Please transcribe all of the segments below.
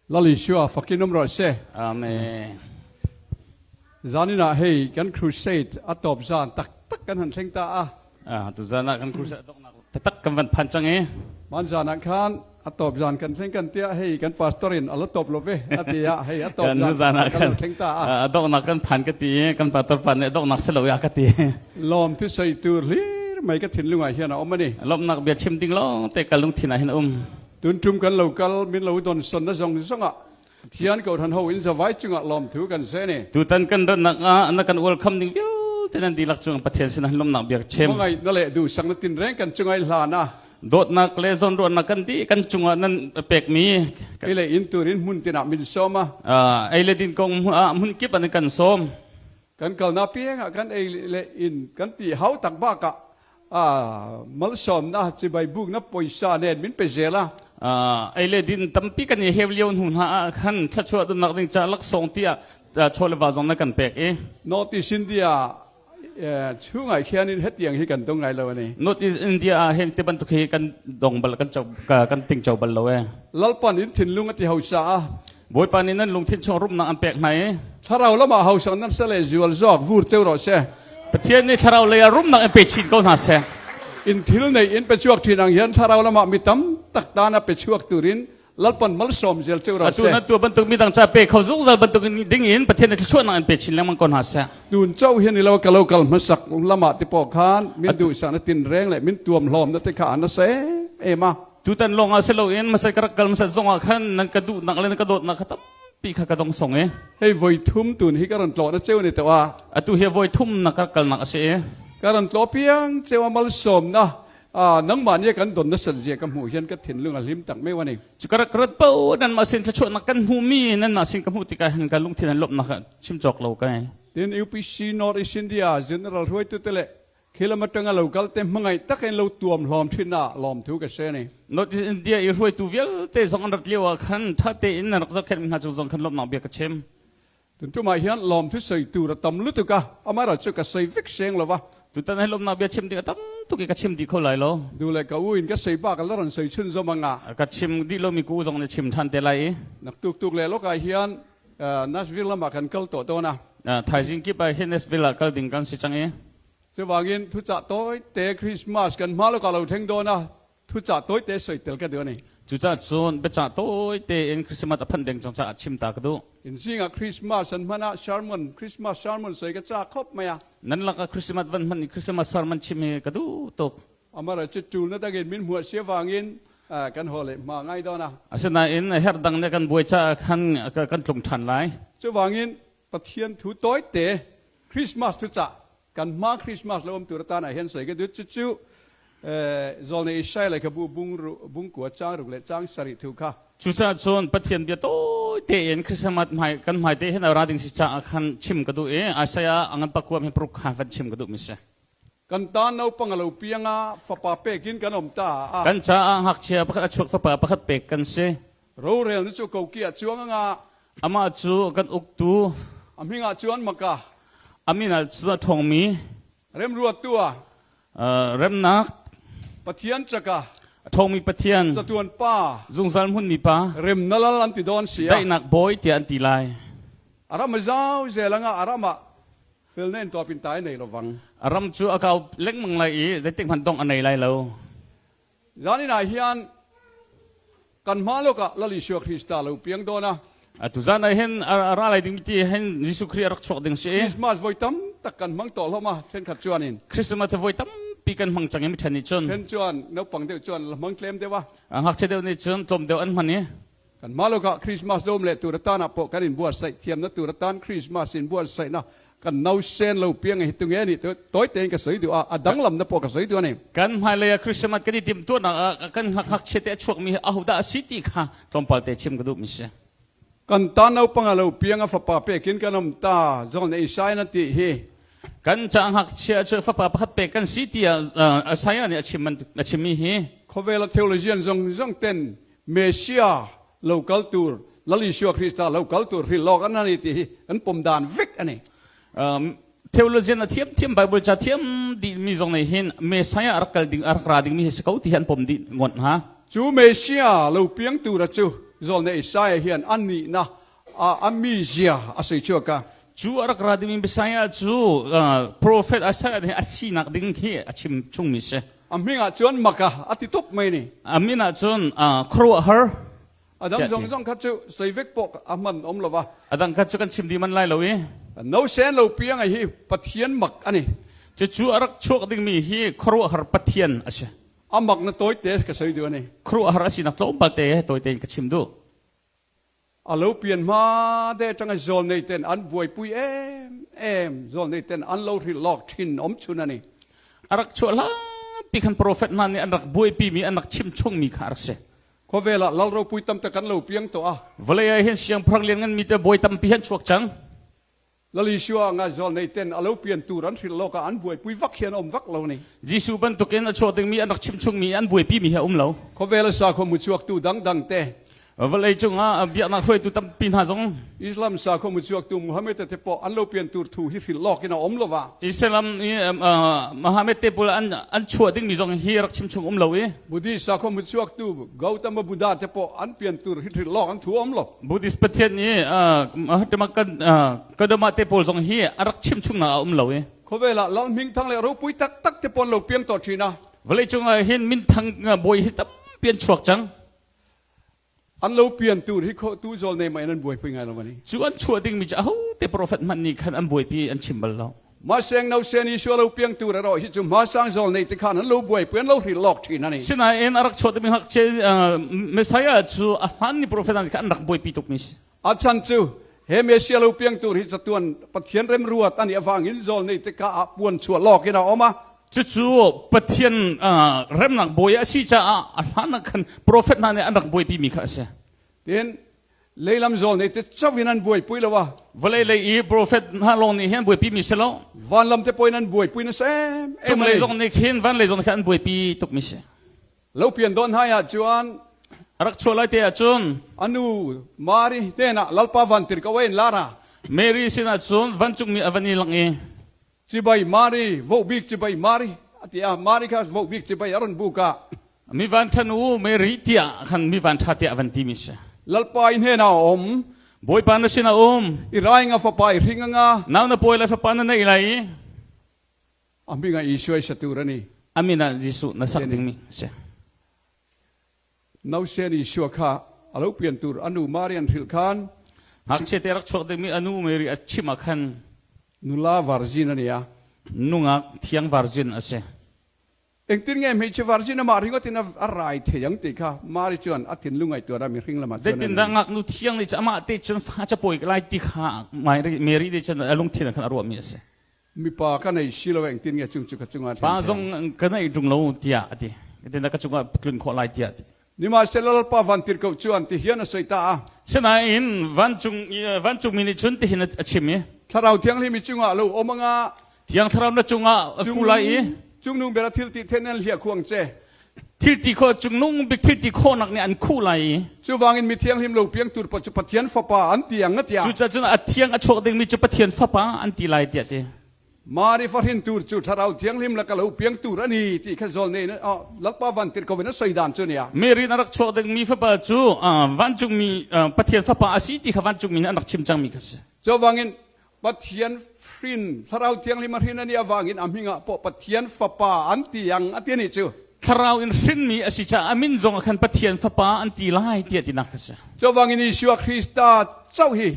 Lal Isua fakin um rawh se. Amen. Zanin ah hei kan crusade a tawp zan taktak kan han thleng ta a. Ah, tu zan ah kan crusade donghnak taktak kan van phan cang i. Man zan ah khan a tawp zan kan thleng kan tia hei kan pastor in a la tawp lo ve a ti a hei a tawp zan ah kan thleng ta a. A donghnak kan phan ka ti i kan pastor pa nih donghnak si lo ya ka ti. Lawm thu soi tur hlir mai ka thinlung ah hian a um ani. Lawmnak bia chim ding lawng te ka lungthin ah hin a um. Tuntum kan lo kal min lo don son na zong zongah Pathian kohhran ho in zavai cungah lawmthu kan se ni. Tutan kan ratnak ah na kan welcome ding vialte nan dihlak cung Pathian sin lawmnak biak chim. Hmangaih na le duh sang na tin reng kan cungai hlan ah. Dawtnak le zawnruahnak kan di kan cungah nan pekmi. Ei le in turin hmun tinah min sawm a. Ei le din kong hmun kip an kan sawm. Kan kalnak piang ah kan ei le in kan ti hau tak bak ah malsawmnak cibai buknak poisa nen min pe zel a. Ei le din tampi kan i heu lio hnu hna ah khan thluachuah donnak ding ca laksawng tiah chaw le va zong na kan pek i. North East India chungah khian in hetiang hi kan dong ngai lo ani. North East India ah hin ti bantuk hi kan dong bal kan cho kan ting cho bal lo e. Lalpan in thinlung ati hausa a. Bawipa nih nan lungthin chung rumnak an pek hna i Thlarau lamah hausak nan seh le zual zawk vur ceu rawh seh. Pathian nih thlarau lei ah rumnak in pe chin ko hna seh. In thil nei in pe chuak thin ang hian thlarau lamah mi tam tak tan a pe chuak turin Lalpan malsawm zel ceu rawh Atu seh. na tu bantuk midang ca pe kho zungzal bantuk ding in Pathian nih thluachuahnak in pe chin lengmang ko hna seh. Tun cho hian ilo ka lo kal hmasak lamah te pawh khan min duh sa na tin reng le min tuam hlawm na te kha an se em a. Tutan lawng ah si loin masai ka rak kal hmasa zong ah khan nan ka duhnak le nan ka dawtnak kha tampi kha ka dong song i. Hei voi thum tun hi ka ron tlawh na ceu ni to a. Atu hi voi thum na ka kalnak a si i. Ka ron tlawh piang ceu a malsawm na nangmah nih kan don na san zia ka hmuh hian ka thinlung a hlim tak meuh ani. Cu ka rak rat po nan mah sin thluachuahnak kan hmuhmi nan mah sin ka hmuh tikah hin ka lungthin an lawmhnak chim cawk lo kai. Tin UPC North East India General hruaitu te le Khilam atanga lo kal te hmangaih takin lo tuam hlawm thin ah lawmthu ka se ni. North East India i hruaitu vialte zong an rat lio ah khan tha tein an rak zohkhenh mi hna cu zong khan lawmhnak bia ka chim. Tuntum ah hian lawmthu soi tur a tam lutuk a, amara chu ka soi vek seng lova. Tutan hi lawmhnak bia chim ding a tam tuk i ka chim dih kho lai lo. Du le ka u in ka sei bak la ron soi chun zom anga. Ka chim dih lomi ku zong nih chim than te lai i. Nak tuk tuk le lokai hian Nashville lamah kan kal tawh dawn a. Thaizing kip ah hin Nashville ah kal ding kan si cang i. Chuvangin thucah tawite Christmas kan hma lo ka lo thleng dawn a thucah tawite soi tel ka duh ani. Cucaah cun biacah tawite in Christmas a phanh ding cang caah chim ta ka duh. In zingah Christmas an hman ah sermon Christmas sermon soi ka ca khop mai a. Nan lakah Christmas van hman i Christmas sermon chim hi ka duh tuk. Amara cu ṭul na dangin min hmuah sia vangin kan haw le hma ngai dawn a. Asinain herh dang nih kan buai caah khan kan tlung ṭhan lai. Cuvangin Pathian thu tawite Christmas thu cah kan hma Christmas lo um tur atan ah hian soi ka dut cucu zawlne Isaiah le khabu bung kua chang ruk le chang sarih thu kha. Cucaah cun Pathian bia tawi tein Christmas hmai kan hmai te hin ra ding si caah khan chim ka duh i Isaiah angan pakua mi paruk kha van chim ka duh mi si. Kan ta naupang a lo piang ah fapa pekin kan um ta a. Kan caah ngakchia pakhat a chuak fapa pakhat pek kan si. Rorel ni cu koki ah cuang anga. Amah cu kan uktu. A hming ah cuan maka. A min ah cun a ṭhawngmi. Remruattu ah. Remnak. Pathian caka. A ṭhawngmi Pathian. Catuan pa. Zungzal hmunmi pa. Rem na lal an ti dawn si a. Daihnak bawi tiah an ti lai. Aram a zau zel anga aram ah Fel na in tuapin ta nei lovang. A ram cu a kau lengmang lai i zeitik hmanh dongh a nei lai lo. Zanin ah hian kan hma lawk ah Lal Isua Krista lo piang dawn a. Atu zan ah hin a ra lai ding ti hin Jesuh Khrih a rak chuak ding si. Christmas voi tam tak kan hmang tawh hlawm a thenkhat chuan in. Christmas voi tampi kan hmang cang i mi then nih cun. Then chuan naupang deuh chuan la hmang tlem deuh a. Ngakchia deuh nih cun tlawm deuh an hman i. Kan mah lokah Christmas lawm le tur atan ah pawh kan in buatsaih thiamna tur atan Christmas in buatsaihna kan nausen lo piang hi tunge nih tawi tein ka soi duh a a danglam na pawh ka soi duh ani. Kan hmailei ah Christmas kan i timhtuahnak ah kan ngakchia te a chuakmi hi ahodah a si ti kha tlawmpal te chim ka duhmi si. Kan ta naupang a lo piang a fapa pekin kan um ta zong na Isaiah na ti hi. Kan ca ngakchia cu fapa pakhat pek kan si tiah Isaiah nih a chim a chimmi hi. Khawvel a theologian zong zong ten Messiah lo kal tur Lal Isua Krista lo kal tur hi lawk an ani ti hi an pom dan vek ani. Theologian a thiam thiam Bible ca thiam dih mi zong nih hin Messiah a rak kal ding a rak ra ding mi hi si ko ti hi an pom dih ngot ha. Cu Messiah lo piang tur a cu. Zawlnei Isaiah hian a nihna a mizia a sawi chhuak a. Cu a rak ra dingmi Messiah cu profet Isaiah nih a sinak ding hi a chim chungmi si. A hming ah cun maka a ti tuk mai ni. A min ah cun khuaruahhar. A dang zong zong kha cu sei vek pawh a hman om lo va. A dang kha cu kan chim dih man lai lo i. No sen lo piang hi Pathian mak ani. Cucu a rak chuak dingmi hi khuaruahhar Pathian a si. A mak na tawi te ka soi duh ani. Khuaruahhar a sinak tlawmpal te tawi tein ka chim duh. A lo pian hma de tanga zawl nei ten an buaipui em em zawl nei ten an lo hrilh lawk thin om chun ani. A rak chuah hlanpi khan profet hna nih an rak buaipi mi an rak chim chungmi kha a rak si. Khawvel ah lal ropui tam tak kan lo piang tawh a. Vawlei ah hin siangpahrang lianngan mi te bawi tampi han chuak cang. Lal Isua nga zawl nei ten a lo pian tur an hrilh lawk ah an buaipui vak hian um vak lo ni. Jesuh bantukin a chuak dingmi an rak chim chungmi an buaipi mi hi a um lo. Khawvel a sakhaw muchuaktu dangdang te. Vawlei cungah biaknak hruaitu tampi hna zong. Islam sakhaw muchuaktu Muhammad te pawh an lo pian tur thu hi hrilh lawk in a um lo va. Islam i Muhammad te pawl an chuah dingmi zong hi rak chim chung um lo i. Buddhist sakhaw muchuaktu Gautama Buddha te pawh an pian tur hi hrilh lawk an thu um lo. Buddhist pathian i Mahatma Gautama te pawl zong hi a rak chim chungnak a um lo i. Khawvel ah lal hming thang le ropui taktak te pawn lo piang tawh thin a. Vawlei cungah hin minthang bawi hi tampi an chuak cang. An lo pian tur hi kho tu zawl nei mai an buaipi ngai lo mani. Cu an chuah dingmi cu aho te profet hmanh nih khan an buaipi an chim bal lo. Ma seng no sen i lo piang tur ro hi cu ma sang zawl nei te khan an lo buaipi an lo hril lok thin ani. Sinain a rak chuah dingmi ngakchia Messiah cu a hmaan ni profet hna nih khan an rak buaipi tukmi si. A chan cu he Messiah lo piang tur hi chatuan Pathian remruat ani awangin zawl nei te ka ah puan chuah lawk in a om a. Cucu Pathian remnak bawi a si caah a hlan ah khan profet hna nih an rak buaipi mi kha a si. Tin leilam zawl nei te chauh in an buaipui lo a. Vawlei lei i profet hna lawng nih hin an buaipi mi si lo. Vanlam te pawh in an buaipui na sem. Cunglei zong nih khin van lei zong nih khan an buaipi tuk mi si. Lo pian dawn hai ah chuan rak chuah lai te ah cun anu Mari hnenah Lalpa van tir ko in lara. Mary sinah cun vancungmi a van i lang i Chibai Mari, vohbik chibai Mari a ti a. Mari kha vohbik chibai a run buk ah. Mi van ṭhan u Mary tiah khan mi van ṭha tiah a van timi si. Lalpa i hnenah a um. Bawipa na sinah um. I raing a fapa i hring anga. Nau na pawi lai fapa na neih lai i. A hming ah Jesuh ai satur ani. A min ah Jesuh na sak dingmi si. Nausen Isua kha a lo pian tur a nu Mari an hrilh khan. Ngakchia te rak chuak dingmi a nu Mary a chim ah khan. Nula virgin a ni a. Nungak thiang virgin a si. Engtin nge hmeichhe virgin amah ringawt in a rai thei ang ti kha Mari chuan a thinlung ngaihtuah a mihring lamah chuan. Zeitindah ngaknu thiang nih cun amah te cun fa capawi lai ti kha Mary nih cun a lungthin ah khan a ruahmi a si. Mipa ka nei si lo engtin nge chung cu ka cungah Pa zong ka nei ṭung lo tiah a ti. Engtin ka cungah tlun khawh lai tiah a ti. Nihmahsehla Lalpa van tirhkoh cu an ti hian a soi ta a. Sinain vancung vancungmi nih cun tihin a chim i. Thlarau Thianghlim i cungah lo um anga. Thiang Thlarau na cungah a fu lai i. Cungnung ber a thil ti then an hliah khuang che. Thil ti khawh cungnung bik thil ti khawhnak nih an khuh lai i. Cuvangin mi thianghlim lo piang tur pa cu Pathian Fapa an ti ang a tiah. Cucaah cun a thiang a chuak dingmi cu Pathian Fapa an ti lai tiah ti. Mari fahrin tur cu Thlarau Thianghlim la ka lo piang tur ani ti kha zawl nei Lalpa van tir ko in a soi dan cu nia. Mary na rak chuak dingmi fapa cu vancungmi Pathian Fapa a si ti kha vancungmi nih an rak chim cangmi kha si. Cuvangin Pathian hrin Thlarau Thianghlim a hrin ani awangin a hming ah pawh Pathian Fapa an ti ang a ti ni cu. Thlarau in hrinmi a si caah a min zong ah khan Pathian Fapa an ti lai tiah tinak kha si. Cuvangin Isua Krista chauh hi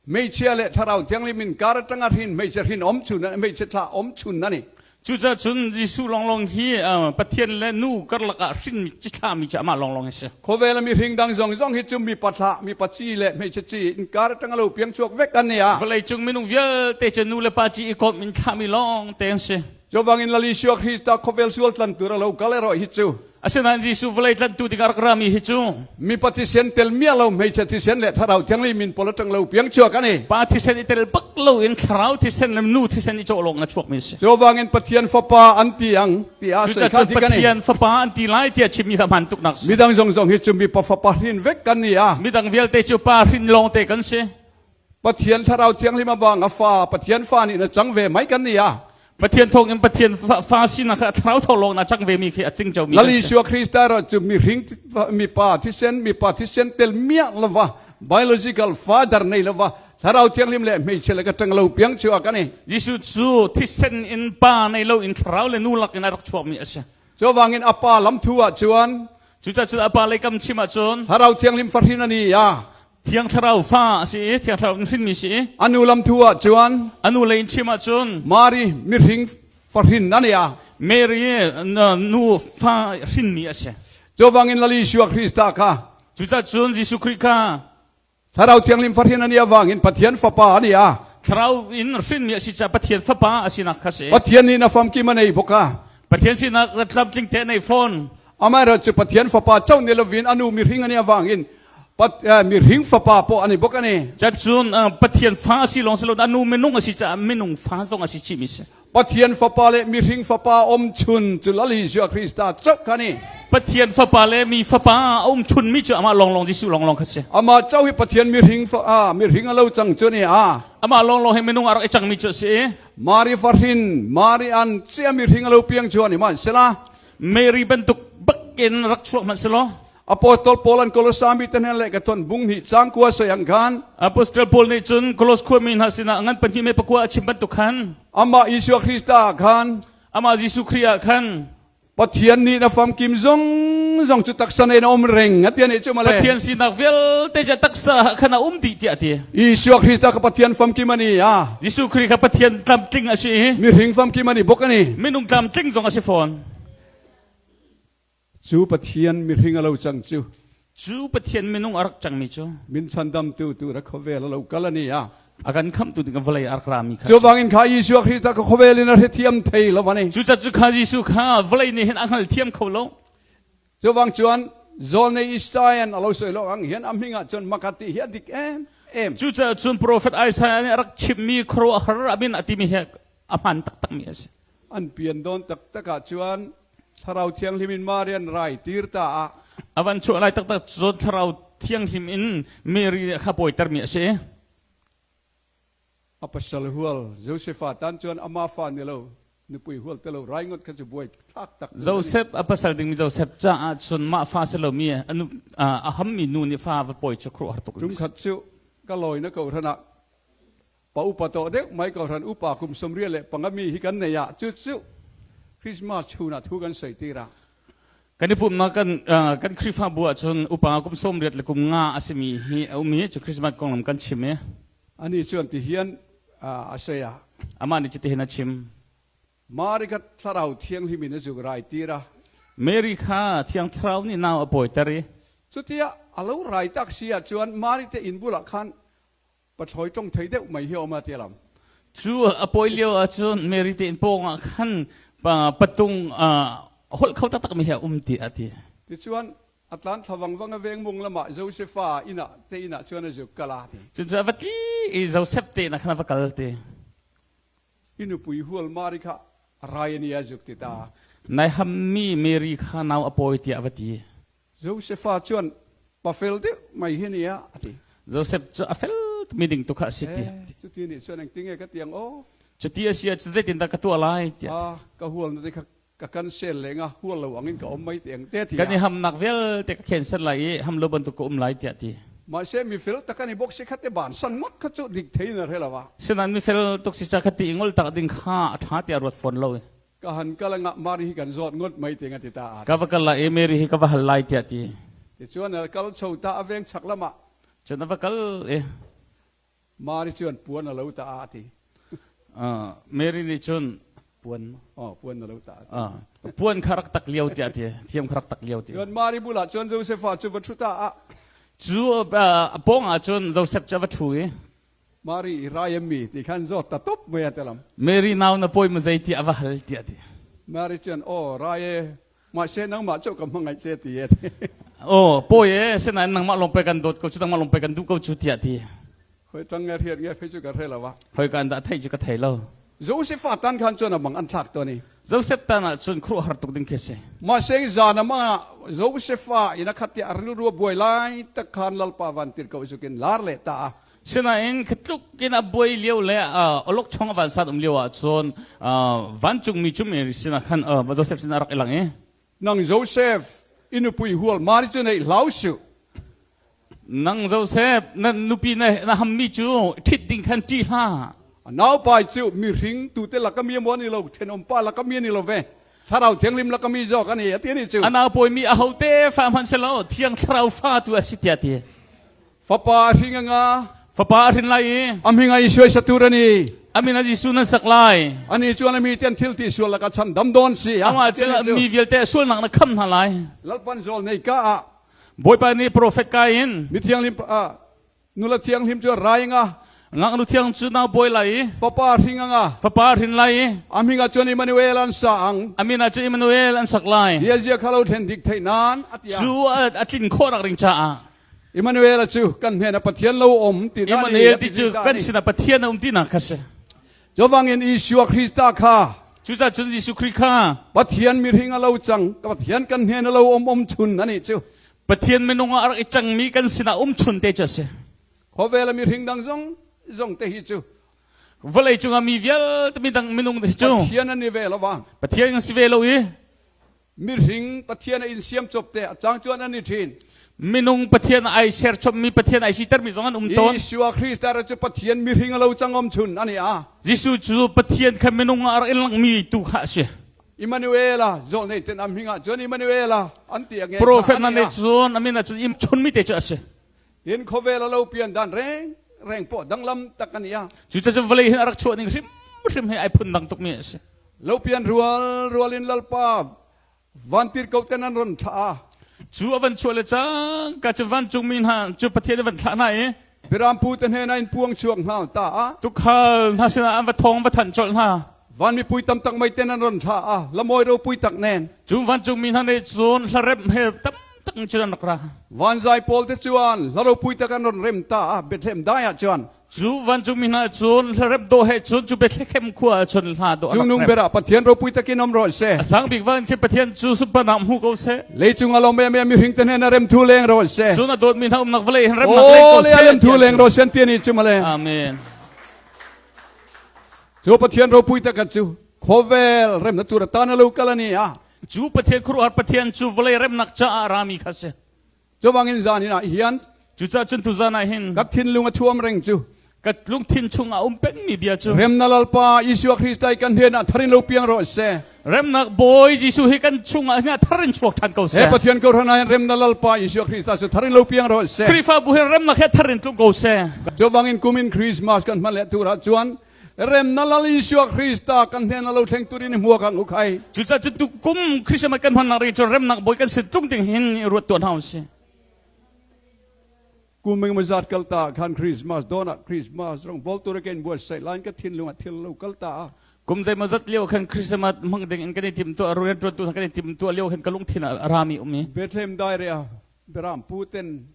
hmeichia le Thlarau Thianghlim in kar atang a hrin hmeichia hrin om chun hmeichia thla om chun ani. Cucaah cun Jesuh lawnglawng hi Pathian le nu karlak ah hrinmi cithlahmi cu amah lawnglawng hi si. Khawvel mi hring dang zong zong hi cu mi pathlah mi paci le hmeichia ci in kar atang lo piang chuak vek an ni a. Vawlei cung minung vialte cu nu le pa ci i komh in thlahmi lawng te an si. Cuvangin Lal Isua Krista khawvel sual tlan tur a lo kal erawh hi cu. Asinain Jesuh vawlei tlanhtu ding a rak rami hi cu mipa thisen tel miah lo hmeichia thisen le thlarau thianghlim in pawl atang lo piang chuak ani. Pa thisen i tel bak lo in thlarau thisen le nu thisen i cawh lawng na chuakmi a si. Cuvangin Pathian Fapa an ti ang ti a soi kha ti kan Pathian Fapa an ti lai tiah chimmi kha hmaan tuknak si. Midang zong zong hi cu mipa fapa hrin vek kan ni a. Midang vialte cu pa hrin lawng te kan si. Pathian thlarau thianghlim a bang a fa Pathian fa nih na cang ve mai kan ni a. Pathian thawng in Pathian fa sinak kha thlarau thawng lawng na cang ve mi khi a ting mi Lal Isua Krista ro chu mihring mipa thisen mipa thisen tel miah lova biological father nei lova thlarau thianghlim le hmeichhe le ka tang lo piang chu ka ni. Jesuh cu thisen in pa nei lo in thlarau le nu lak in a rak chuak mi a si. Chuvangin a pa lam thu ah chuan Cucaah cun a pa lei kam chim ahcun Thlarau Thianghlim fahrin a ni a. Thiang Thlarau fa a si i Thiang Thlarau in hrinmi si i A nu lam thu ah chuan a nu lei in chim ahcun Mari mihring fahrin a ni a. Mary nu fa hrinmi a si. Chuvangin Lal Isua Krista kha Cucaah cun Jesuh Khrih kha Thlarau Thianghlim fahrin a ni avangin Pathian fapa a ni a. Thlarau in hrinmi a si caah Pathian fapa a sinak kha si. Pathian nih na famkim a nei bawk a. Pathian sinak tlamtling te a nei fawn. Amaherawhcu Pathian fapa chauh ni lovin a nu mihring a nih avangin mihring fapa pawh a ni bawk a ni. Cun Pathian fa a si lawng si lo a nu minung a si caah minung fa zong a si chihmi si. Pathian fapa le mihring fapa um chun cu Lal Jesuh Krista chauh kha ni. Pathian fapa le mi fapa a um chunmi cu amah lawnglawng Jesuh lawnglawng kha si. Amah chauh hi Pathian mihring fa mihring a lo cang cu ni a. Amah lawnglawng hi minung a rak i cangmi cu a si. Mari fahrin Mari an cia mihring a lo piang cu ani man sela. Mary bantuk bakin rak chuak hmanh selaw. Apostol Paul an Kolosami te hnen le ka ton bung hnih cang kua sayang khan. Apostol Paul nih cun Kolos khuami hna sinah ngan pahnih me pakua a chim bantuk khan. Amah Jesuh Krista ah khan. Amah Jesuh Khrih ah khan. Pathian nih na famkim zong zong cu taksa nei na um reng a ti nih cu male. Pathian sinak vialte cu taksa khan a um dih tiah ti. Jesuh Krista ka Pathian famkim ani a. Jesuh Khrih kha Pathian tlamtling a si i. Mihring famkim ani bok ani. Minung tlamtling zong a si fawn. Cu Pathian mihring a lo cang cu. Cu Pathian minung a rak cangmi cu. Min chandamtu tu ra khawvel a lo kal ani a. A kan khamhtu ding vawlei a rak rami kha. Cu bangin kha Jesuh Khrist ka khawvel in a hrethiam thei lo ani. Cucaah cu kha Jesuh kha vawlei nih hin a hngal thiam kho lo. Cu bang chuan Zawlnei Isaiah a lo soi lo ang hian a hming ah cun makati hi a dik em em. Cucaah cun profet Isaiah nih a rak chimmi khuaruahhar a min a timi hi a hmaan taktakmi a si. An pian dawn taktak ah chuan Thlarau Thianghlim in Mary an rai tir ta ah. A van chuah lai taktak cun Thlarau Thianghlim in Mary kha pawitermi a si. A pasal hual Joseph tan chuan ama fa ni lo nupui hual te lo rai ngot kha chu buai thak tak. Joseph a pasal dingmi Joseph caah cun mah fa si lomi a hammi nu nih fa va pawi cu khuaruahhar tuk. Tum khat cu ka lawi na ko hran ah pa upa to deuh mai ko hran upa kum 35 mi hi kan nei ah cu cu Christmas chun ah thu kan sei tira. Kan i pumhnak kan kan Khrihfabu ahcun upa kum 85 a simi hi a um i cu Christmas konglam kan chim i. Ani chuan ti hian a sei a. Amah nih cuti hin a chim. Mari kha Thlarau Thianghlim in a zuk rai tira. Mary kha Thiang Thlarau nih nau a pawiter i. Cutia a lo rai tak si ahcun Mari te inn bulah khan pathlawi ṭong thei deuh mai hi a um a ti lam. Cu a pawi lio ahcun Mary te inn pawng ah khan patung holh kho taktak mi hi a um ti a ti. Tichuan a tlan thla vangvang a veng mung lamah Josefa inn ah te inn ah cun a zuk kal a ti. Cun a va tli i Joseph te inn ah khan a va kal ti. I nupui hual Mari kha rai ani a zuk ti ta. Nai hammi Mary kha nau a pawi tiah a va ti. Josefa chuan pafel deuh mai hi nia a ti. Joseph cu a fel mi ding tu kha a si ti. Cuti nih cun engtinge ka tiang aw. Cuti a si ah cun zeitindah ka tuah lai tiah. Ah, ka hual na te kha ka cancel le nga hual lo angin ka om mai tiang te ti. Kan i hamnak vialte ka cancel lai i ham lo bantuk ka um lai tiah ti. Mahse mi fel tak ani bok si kha te ban san ngot kha chu dik thei na relawa. Sinan mi fel tuk si cha kha ti ngol tak ding kha a tha ti a ruat fawn lo. Ka han kalanga Mari hi kan zawt ngot mai te nga ti ta. Ka va kal la e Mary hi ka va hal lai tiah ti. Ti chuan kal chho ta aveng chak lama. Cun a va kal e. Mari chuan puan a lo ta a ti. Mary nih cun puan oh puan a lo ta. Puan kha rak tak lio tiah ti. Thiam kha rak tak lio ti. Cun Mari bulah cun Joseph cu va thu ta a. Cu a pawng ah cun Joseph cu a va thu i. Mari rai mi ti khan zawt ta top mai a telam. Mary nau na pawi ma zei ti a va hal tiah ti. Mary chuan oh rai e mahse nangmah cu ka hmangaih che ti e. Oh pawi e sinain nangmah lawng pe kan dawt ko cu nangmah lawng pe kan duh ko cu tiah ti. Khoi tang nge riat nge phei cu ka hre lo wa. Khoi kan dah thei cu ka thei lo. Joseph tan khan chuan a mang an thlak to ni. Joseph tan ah cun khuruah har tuk ding khi si. Mahse zan ama Joseph ina khat ti aril ru buai lai tak khan lalpa van tir ko zukin lar le ta. Sinain khatluk in a buai lio le awlokchong a vansat um lio ah cun vancungmi cu Mary sinah khan Joseph sinah a rak i lang i Nang Joseph, i nupui hual Mari cu neih hlau suh. Nang Joseph, na nupi na hammi cu ṭhit ding khan ṭih hlah. A naupai cu mihring tute laka mi maw ni lo, ṭhenawmpa laka mi ni lo ve. Thlarau Thianghlim laka mi zawk ani a ti ni cu. A naupawimi ahote fa hmanh si lo, Thiang Thlarau fa tu a si tiah ti. Fapa a hring anga. Fapa a hrin lai i. A hming ah Jesuh satur ani. A min ah Jesuh nan sak lai. Ani chuan a mi ten thil ti sual laka chan dam dawn si. Amah cu mi vialte sualnak na kham hna lai. Lalpan zawl nei ka ah. Bawipa nih profet ka in. Mi thianghlim nula thianghlim cu rai nga. Ngaknu thiang cu nau bawi lai i. Fapa hring anga. Fapa hrin lai i. A hming ah cun Emmanuel an sa ang. A min ah cun Emmanuel an sak lai. Bia zia kha lo thlen dik theih nan atia. Cu a tlin khawh rak ring caah. Emmanuel cu kan hnen ah Pathian lo um ti Emmanuel ti cu kan sinah Pathian a um tinak kha si. Cuvangin Isua Krista kha Cucaah cun Jesuh Khrih kha Pathian mihring a lo cang Pathian kan hnen a lo um um chun ani cu. Pathian minung ah a rak i cangmi kan sinah um chun te cu a si. Khawvel a mihring dang zong zong te hi cu Vawlei cungah mi vialte midang minung te cu Pathian an i ve lo wa. Pathian an si ve lo i Mihring Pathian a in siam cop te a cang chuan an i ṭhin. Minung Pathian ai ser chommi Pathian ai sitermi zong an um tawn. Isua Krista cu Pathian mihring a lo cang om chun ani a. Jesuh cu Pathian kha minung ah a rak in langmi tu kha a si. Emmanuela zol nei ten am hingah cun Emmanuela an ti a nge. Prophet na ne cun amin ah cun im chunmi te cu a si. Tin khawvel a lo pian dan reng reng pawh danglam tak ani a. Cucaah vawlei hin a rak chuah ning hrim hrim hi ai phun dang tukmi a si. Lo pian rual rual in lalpa vantir ko ten an ron thlah a. Cu a van chuah le cang ka cu vancungmi hna cu Pathian a van thlah hna i Birampu te hnen ah in puang chuak hna ta a. Tukhal hna sinah an va thong va thanh colh hna. Van mipui tam tak mai ten an ron thlah a lamoi ropui tak nen. Cu vancungmi hna nih cun hlarem he tam tak in cun an rak ra. Vanzai pawl te chuan hla ropui tak an ron rem ta a Bethlehem dai ah chuan. Cu vancungmi hna cun hlarem dawh he cun cu Bethlehem khua ah cun hla dawh an rak Cungnung rem. ber ah Pathian ropui takin um rawh seh. A sang bik van khi Pathian cu sunparnak hmu ko seh. Leicung a lawm em em mihring te hnen a rem thu leng rawh seh. Cun a dawtmi hna umnak vawlei hin remnak leng Oh ko le seh. a rem thu leng rawh sen ti ni chu male. Amen. Cu Pathian ropui tak cu khawvel remna tur atan a lo kal ani a. Cu Pathian khuaruahhar Pathian cu vawlei remnak caah rami kha si. Cuvangin zan in ah hian Cucaah cun tuzan ah hin ka thinlung a thuam reng cu ka lungthin chung ah um pengmi bia cu remna lalpa Jesuh Khrist ai kan hnen ah tharin lo piang rawh seh. Remnak Bawi Jesuh hi kan chung ah hin tharin chuak ṭhan ko He seh. Pathian ko hran ah hin remna lalpa Jesuh Khrist cu tharin lo piang rawh seh. Khrihfabu hi remnak he tharin tlung ko seh. Cuvangin kumin Christmas kan hman le tur ah chuan remna lal Isua Krista kan hnen a lo thleng turin i hmuak ang ukhai. Cucaah cu tukum Christmas kan hmannak ring cu remnak bawi kan si tung ding hin ruat tuah hna usih. Kuming mazat kalta khan Christmas dona Christmas rong bol tur ken buat sai lain ka thinlung a thil lo kalta. Kum zei mazat lio khan Christmas hmang ding in kan i tim tu rian tuan tu kan i tim tu lio khan ka lungthin a rami um i. Bethlehem dai re a beram pu ten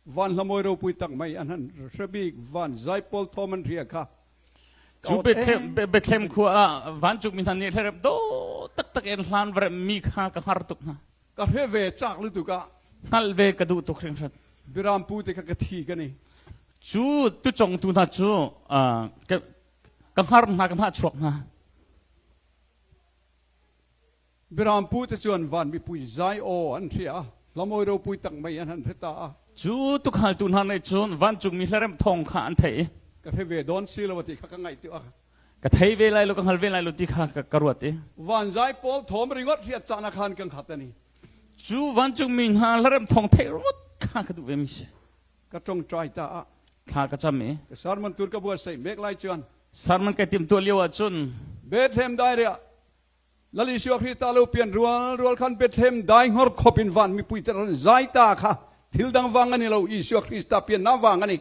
Van hlamawi ropui tak mai an han hrebik van zaipawl thawm an ria kha. Cu Bethlehem khua ah vancungmi hna nih hlarep do taktak in hlan va mi kha ka hngar tuk hna. Ka hre ve cak lu tuk ah. Hngal ve ka duh tuk hringhran. Biram pu te kha ka thi ka ni. Cu tucong tu hna cu ka hngar hna ka hnah chuak hna. Birampu te chuan van mipui zai aw an hria, hlamawi ropui tak mai an han hre ta a. Cu tukhaltu hna nih cun vancungmi hlarem thawng kha an theih i Ka hre ve dawn si lo ti kha ka ngaih tuah. Ka thei ve lai lo, ka hngal ve lai lo ti kha ka ruat i. Van zai pawl thawm ringawt hriat caan ah khan kan khat ani. Cu vancungmi hna hlarem thawng theih ringawt kha ka duh ve mi si. Ka ṭongṭai ta ah. Thla ka cam i. Ka sermon tur ka buat sei mek lai chuan. Sermon kai tim tuah lio ah cun. Bethlehem dai re ah Lal Isua Khrista lo pian rual rual khan Bethlehem dai ngor khop in van mipui te ron zai ta kha thil dang wang ani lo Isua Khrista pian na wang ani.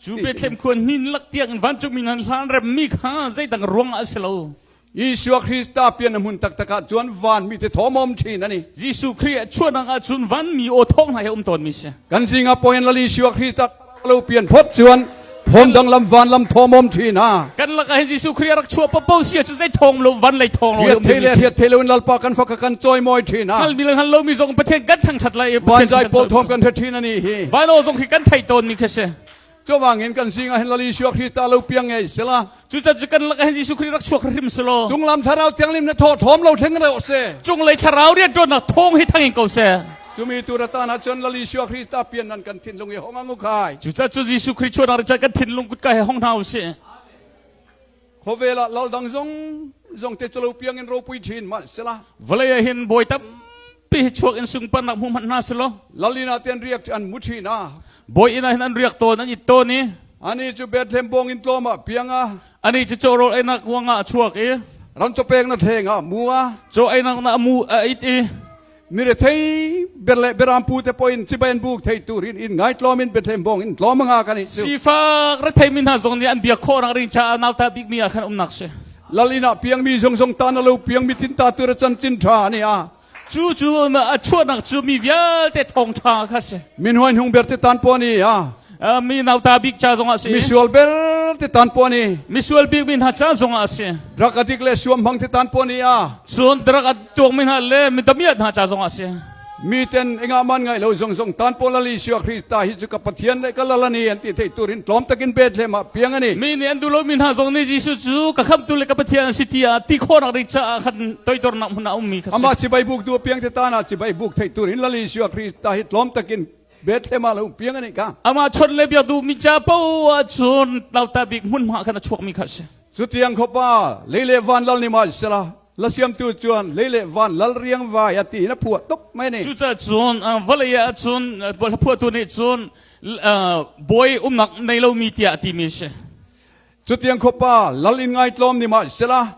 Cu Bethlehem khua hnin lak tiang in vancung mi nan hlan rem mi kha zeidang ruang ah a si lo. Isua Khrista pian na hmun taktak ah chuan van mi te thawmawm thin ani. Jesuh Khrih a chuahnak ah cun van mi aw thawng hna he um tawn mi si. Kan zingah poin Lal Isua Khrista lo pian phot chuan thawm dang lam van lam thawmawm thin ha. Kan lakah hin Jesuh Khrih a rak chuah papo sia cu zei thawng lo van lei thawng lo Riat thei le riat thei lo in Lalpa kan fak kan chawi mawi thin ha. Hal mi le hal lo mi zong Pathian kan thangthat lai Van zai pawl thawm kan hre thin ani hi. Van aw zong khi kan thei tawn mi khi si. Chuvangin kan zingah hin Lal Isua Krista lo piang ngei sela. Cucaah cu kan lakah hin Jesuh Khrih rak chuak hrim selaw. Cunglam thlarau thianghlim na thaw thawm lo thleng reuh se. Cunglei thlarau rianṭuannak thawng hi thang in ko seh. Cumi tu ratan ahcun Lal Isua Krista pian nan kan thinlung i hong ang u khai. Cucaah cu Jesuh Khrih chuahnak ri kan thinlung kutka he hong hna u sih. Khawvel ah lal dang zong zong te chalo piang in ropui thin mah sela. Vawlei ah hin bawi tampi hi chuak in sungparnak hmu hmanh hna selaw. Lalin ah ten riak an mu thin a. Bawi inn ah hin an riak tawn an it tawn i. Ani cu Bethlehem bawng in tlawm ah piang a. Ani cu cawrawl einak kuang ah a chuak i. Ram chawpek na thleng ah mu a. Caw einak na mu a it i. Mirethei ber le berampu te pawh in chibai an buk thei turin in ngaitlawm in Bethlehem bawng in tlawm anga kan i cu. Sifak rethei mi hna zong nih an biak khawh nak ring caah nauta bikmi ah khan umnak si. Lal inn ah piangmi zong zong ta na lo piangmi tin ta tur a chan chin tha ani a. Cu cu a chuahnak cu mi vialte thawng tha kha si. Min huain hung ber te tan po ni a. Mi nauta bik ca zong ah si. Misual ber te tan po ni. Misual bik mi hna ca zong ah si. Drug addict le suam hmang te tan po ni a. Cun drug a tuak mi hna le mi damiat hna ca zong ah si. Mi ten enga man ngai lo zong zong tan pawl ali Isua Krista hi cu ka Pathian le ka lal ani an ti thei turin tlawm takin Bethlehem ah piang ani. Mi nih an duh lo mi hna zong nih Jesuh cu ka khamtu le ka Pathian a si tiah ti khawhnak ding caah khan toidornak hmun ah a ummi kha si. Amah chibai buk tu piang te tan ah chibai buk thei turin lal Isua Krista hi tlawm takin Bethlehem ah lo piang ani ka. Amah chon le biak duh mi ca paoh ah cun nauta bik hmunhma khan a chuak mi kha si. Cutiang khopa lei le van lal ni ma sela la siamtu chuan lei le van lal riang vai a ti in a phuah tuk mai ni. Cucaah cun vawlei ah cun phuahtu nih cun bawi umnak nei lomi tiah a timi a si. Cutiang khuapa lal in ngaitlawm ni ma sela.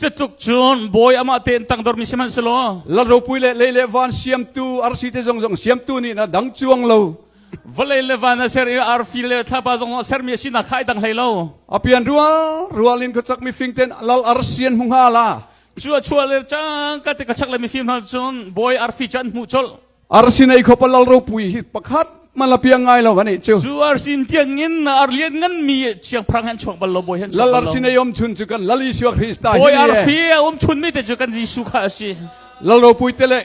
Cutluk cun bawi amah tein tangdormi sihmanhsehlaw. Lal ropui le lei le van siamtu arsi te zong zong siamtu nih na dang cuang lo. Vawlei le van a ser i arfi le thlapa zong a sermi a sinak kha ai dang hlei lo. A pian rual rual in khuachak mifing ten lal arsi an hmu hnga la. Cu a chuah le cang ka te ka chak le mifim hna cun bawi arfi cu an hmuh colh. Arsi nei khopa lal ropui hi pakhat man la piang ngai lo ani cu. Cu arsi tiang in arlian ngan mi siangpahrang han chuak bal lo bawi han chuak Lal arsi nei om chun cu kan Lal Isua Krista hi. Bawi arfi a um chun mi te cu kan Jesuh kha a si. Lal ropui te le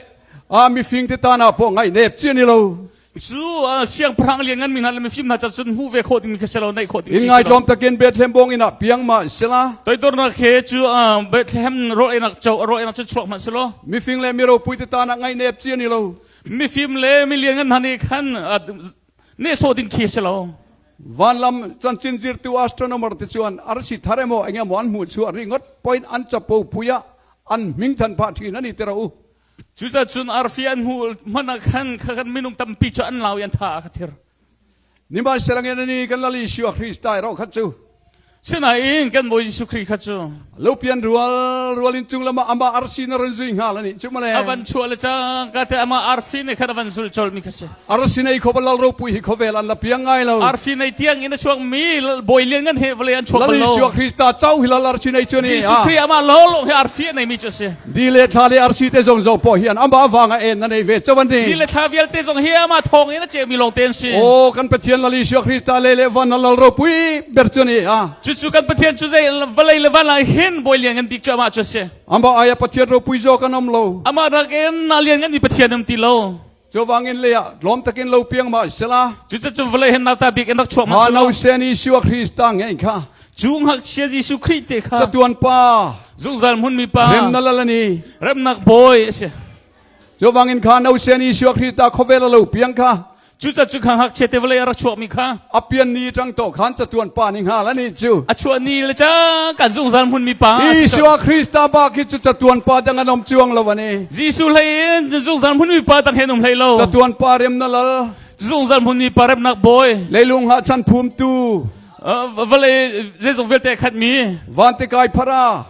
a mifing te tan ah pawh ngai nep chi ani lo. Cu siangpahrang lianngan mi hna le mifim hna ca cun hmuh ve khawh ding kha si lo, neih khawh ding In ngaitlawm takin Bethlehem bawng inn ah piang ma sila. Toidornak he cu Bethlehem rawl einak cho rawl einak cu chuak hmanh selaw. Mifing le miropui te tan ah ngaih nep chi ani lo. Mifim le milianngan hna nih khan nehsawh ding khi si lo. Vanlam chanchin zirtu astronomer te chuan arsi thar emaw enge maw an hmuh chu ri ngot point an chapo puia an hming than pha thin ani tero u. Cucaah cun arfi an hmuh hmanh ah khan kha kan minung tampi cu an lau i an tha a kha thir. Sihmanhsehlaw ni kan Lal Isua Krista erawh kha cu Sinain kan Bawi Jesuh Khrih kha cu lo pian rual rual in cung lamah amah arsi na run zui hnga la nih cu male a van chuah le cang ka te amah arfi nih khan a van zul colmi kha si. Arsi nei kho lal ropui hi khawvel an la piang ngai lo. Arfi nei tiang in a chuak mi bawi lian ngan he vawlei an chuak bal lo. Lal Isua Krista chau hi lal arsi nei chu ni. Jesuh Khrih amah lawlawng hi arfi a nei mi cu si. Ni le thla le arsi te zong zo pawh hian amah vanga en na nei ve chawan ni. Ni le thla vialte zong hi amah thawng in a ceu mi lawng te an si. O kan Pathian Lal Isua Krista le le van lal ropui ber chu ni a. Cucu kan Pathian cu zei vawlei le van ah hin bawi lian ngan bik cu amah cu a si. Amah aya Pathian ropui zo kan om lo. Amah nakin na lian ngan mi Pathian um ti lo. Cuvangin lei ah tlawm takin lo piang ma sela. Cucu vawlei hin nauta bik in rak chuak ma sela. No sen Isua Krista ngei kha. Cu ngakchia Jesuh Khrih te kha. Catuan pa. Zungzal hmun mi pa. Remna lalani. Remnak bawi a si. Cuvangin kha no sen Isua Krista khawvel lo piang kha. Cuca cu kha ngakchia te vawlei a rak chuakmi kha. A pian ni tang to khan catuan pa ni hngal ani cu. A chuah ni le cang kan zungzal hmun mi pa. Isua Krista ba khi cu catuan pa dang an om chuang lo ani. Jesuh hlei in zungzal hmun mi pa dang hen um hlei lo. Catuan pa rem na lal. Zungzal hmun mi pa remnak bawi. Leilung ha chan phum tu. Vawlei zeizong vialte khat mi. Van te kai phara.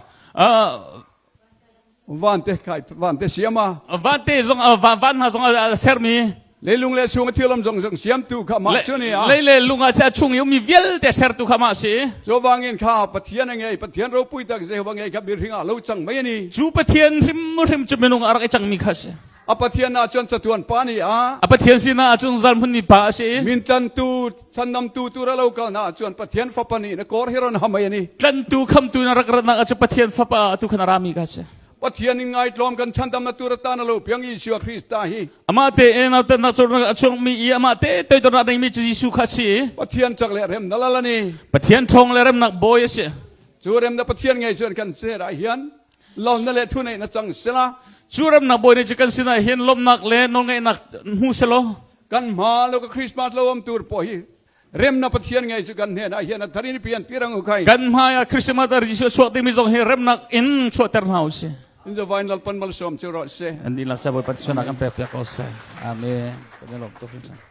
Van te kai van te siam a. Van te zong van hna zong a sermi. Leilung le chung a thil zong zong siamtu kha mah cu ni a. Lei le lung ah a chung i ummi vialte sertu kha mah si. Cu wangin kha Pathian a ngei Pathian ropui tak Jehovah ngei kha mihring ah lo cang mai ani. Cu Pathian hrimhrim cu minung a rak i cangmi kha si. A Pathian ah cun catuan pa nih a. A Pathian sinah cun zal hmunmi pa a si. Min tlantu chandamtu tu ra lo kal na cun Pathian fapa nih na kor hi ron hamai ani. Tlantu khamtu na rak ratnak ah cu Pathian fapa tu khan a rami kha si. Pathian in ngaitlawm kan chandam na tur atan alo piang Isua Krista hi. Amah te in nautatnak cu a chuakmi i amah te toidornak dingmi cu Jesuh kha a si. Pathian cak le rem na lal ani. Pathian ṭhawng le remnak bawi a si. Cu remna Pathian ngei cun kan ser ah hian lawmna le thu neih na cang sela. Cu remnak bawi nih cu kan sinah hin lawmhnak le nawlngeihnak hmu selaw. Kan hma lo ka Christmas lo am tur pawh hi remna Pathian ngei cu kan hnen ah hian a tharin pian tirang u khai. Kan hmai ah Christmas ah Jesuh chuak dingmi zong hi remnak in chuahter hna u sih. In zavain lalpan malsawm cu rawh se. An dihlak ca Bawipa sunak kan pek piak ko seh. Amen. Kan i lawm tuk hringhran.